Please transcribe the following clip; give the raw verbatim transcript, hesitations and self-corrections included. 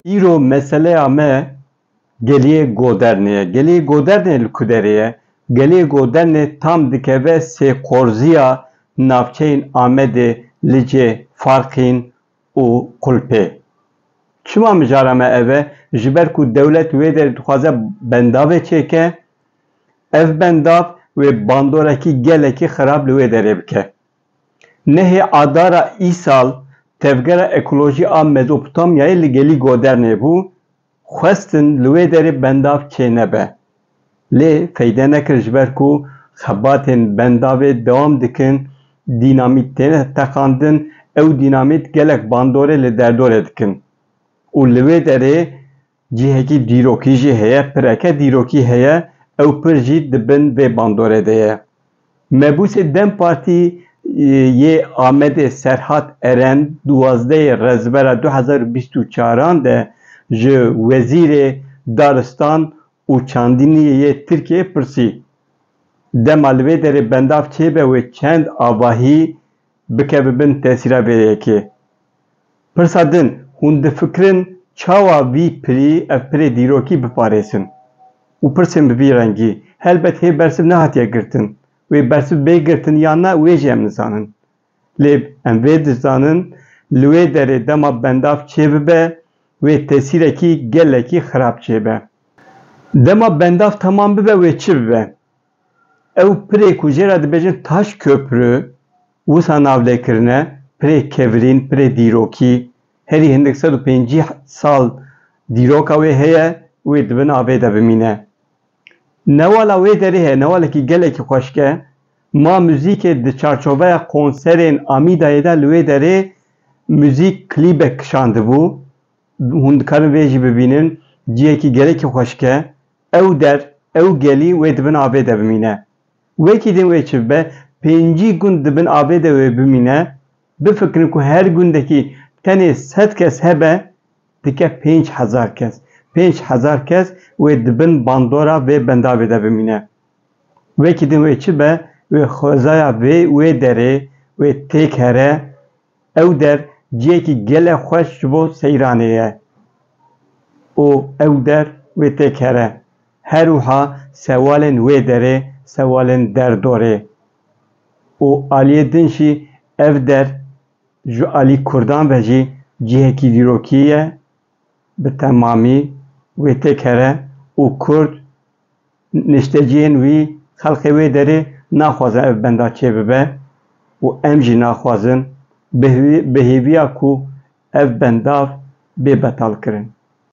Îro meseleya me geliyê Godernê ye. Geliyê Godernê li ku derê ye? Geliyê Godernê tam dikeve sêqorziya navçeyên Amedê, Licê, Farqîn û Qulpê. Çima mijara me ev e? Ji ber ku dewlet wê derê dixwaze bendavê çêke, ev bendav wê bandorekî gelekî xirab li wê derê bike. Nehê Adara îsal Tevgera Ekolojî a Mezopotamyayê li Gelî Godernê bû, xwestin li wê derê bendav çênebe. Lê feyde nekir, ji ber ku xebatên bendavê dewam dikin, dînamît têne teqandin, ew dînamît gelek bandorê li derdorê dikin. Û li wê derê cihekî dîrokî jî heye, pireke dîrokî heye, ew pir jî di bin vê bandorê de ye. Mebûsê DEM Partî, e, yê Amedê Serhat Eren, duwazdehê Rezbera du hezar û bîst û çaran de ji Wezîrê Daristan û Çandiniyê yê Tirkiyeyê pirsî, dema li vê derê bendav çêbe wê çend avahî bike bi bin tesîra vê yekê. Pirsa din, hûn difikirin çawa vî pirî, ev pirê dîrokî biparêzin? Û pirsên bi vî rengî, helbet hê bersiv nehatiye girtin. Wê bersiv bê girtin yan na, wê jî em nizanin. Lê em vê dizanin, li wê derê dema bendav çêbibe, wê tesîrekî gelekî xirab çêbe. Dema bendav temam bibe, wê çi bibe? Ew pirê ku jê re dibêjin taş köprü, wisa navlê kirine, pirê kevirîn, pirê dîrokî, herî hindik sed û pêncî sal dîroka wê heye, wê di bin avê de bimîne. Newala wê derê heye, newalekî gelekî xweşik e. Ma muzîkê di çarçoveya konserên Amîdayê de li wê derê muzîk klîbek kişandibû. Hûn dikarin vê jî bibînin. Cihekî gelekî xweşik e. Ew der, ew gelî wê di bin avê de bimîne. Wekî din wê çi bibe? Pêncî gund di bin avê de wê bimîne. Bifikirin ku her gundekî tenê sed kes hebe, dike pênc hezar kes. Pênc hezar kes wê di bin bandora vê bendavê de bimîne. Wekî din wê çi be? Wê xwezaya vê, wê derê, wê têk here. Ew der cihekî gelek xweş ji bo seyranê ye. Û ew der wê têk here. Her wiha sewalên wê derê, sewalên derdorê. Û aliyê din jî ev der ji alî Kurdan ve jî cihekî dîrokî ye, bi temamî wê têk here û Kurd, nişteciyên wî, xelkê wê derê naxwazin ev benda çêbibe û em jî naxwazin bi hêvî-, bi hêviya ku ev bendav bê betalkirin.